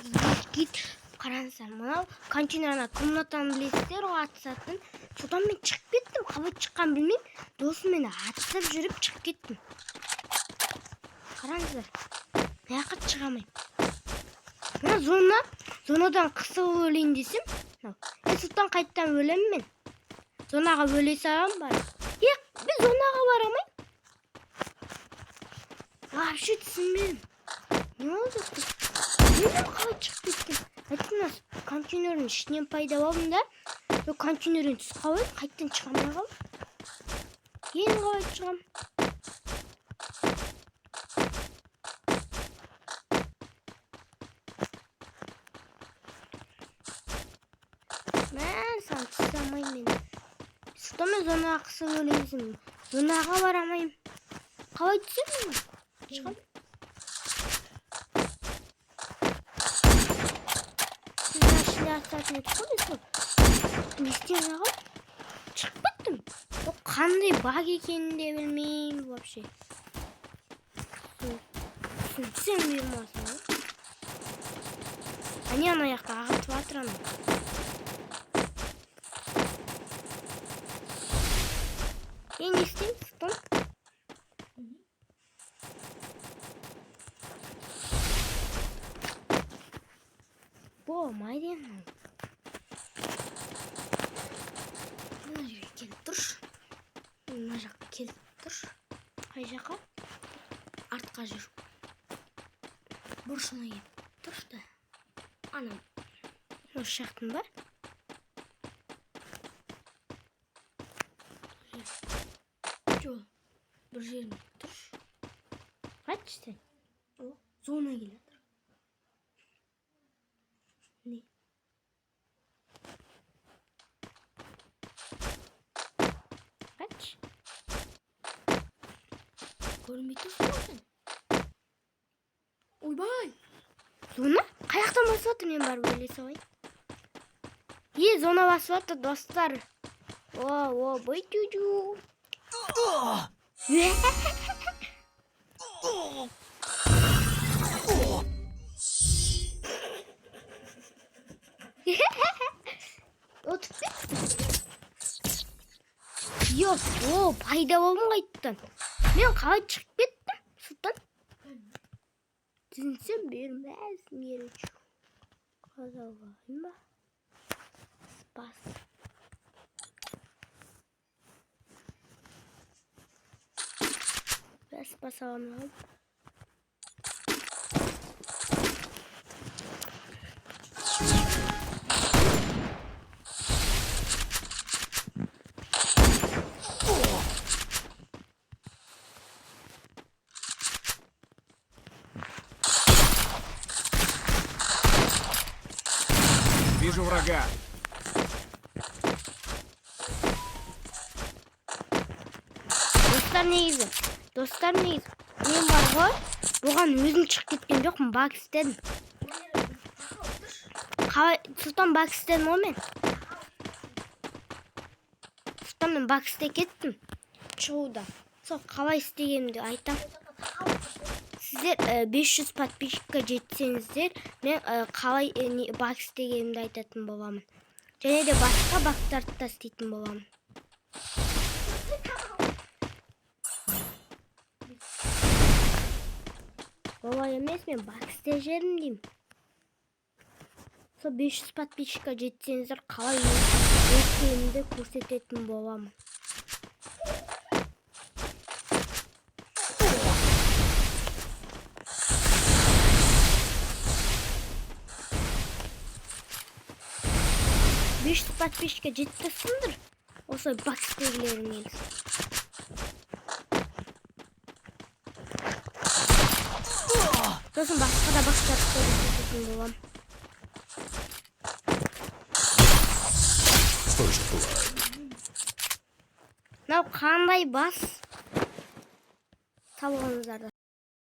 Гид, қараңыздар, мынау контейнер, ана комнатаны білесіздер ғой, атысатын. Содан мен шығып кеттім, қалай шыққанын білмеймін. Досыммен атысып жүріп шығып кеттім. Қараңыздар, мына жаққа шыға алмаймын. Мына зона, зонадан қысып өлейін десем, мынау. Е, Сұлтан, қайтадан өлемін мен. Зонаға өле саламын барып. Е, мен зонаға бара алмаймын. Вообще түсінбедім. Не болды? Білмеймін, қалай шығып кеткен. Айттым, мына контейнердің ішінен пайда болдым да, сол контейнерден түсіп қалып едім, қайтадан шыға алмай қалдым. Енді қалай шығамын? Мә, саған түсе алмаймын мен. Сұлтан, мен зонаға қысып өлесің. Зонаға бара алмаймын. Қалай түсемін мен? Шығамын. Сіз мына ішінде атысатын едік қой, мен сол. Не істей алмай қалдым. Шығып кеттім. Ол қандай баг екенін де білмеймін вообще. Түсінсем бұйырмасын ғой. Әне, ана жақта ағытып жатыр анау. Е, не істеймін, Сұлтан? Болмайды енді. Мына жерге келіп тұршы. Мына жаққа келіп тұршы. Қай жаққа? Артқа жүр. Бұрышына келіп тұршы да. Ана. Осы жақтың ба? Жоқ, бір жеріне тұршы. Айтшы сен. О, зона келе жатыр. Не? Айтшы. Көрінбей тұрсың ғой сен. Ойбай! Зона? Қай жақтан басып жатыр, мен барып өле салайын. Е, зона басып жатыр, достар. О, о, бой тю. Өтіп кетті. Йоп, о, пайда болдым қайтадан. Мен қалай шығып кеттім, Сұлтан? Түсінсем бермес, короче. Қазалайын ба? Спас. Спас аламын. Вижу врага. Достар, негізі, достар, негізі, мен бар ғой, бұған өзім шығып кеткен жоқпын, баг істедім. Қалай, Сұлтан, баг істедім ғой мен. Сұлтан, мен баг істеп кеттім. Шығуда. Сол қалай істегенімді айтам. Сіздер 500 подписчикке жетсеңіздер, мен қалай баг істегенімді айтатын боламын. Және де басқа багтарды да істейтін боламын. Олай емес, мен баг істеп жедім деймін. Сол 500 подписчикке жетсеңіздер, қалай өткенімді көрсететін боламын. 500 подписчикке жеткізсіңдер, осылай баг істегілерің келсін. Сосын басқа да багтарды көрсететін боламын. First blood. Мынау қандай бас? Сау болыңыздар.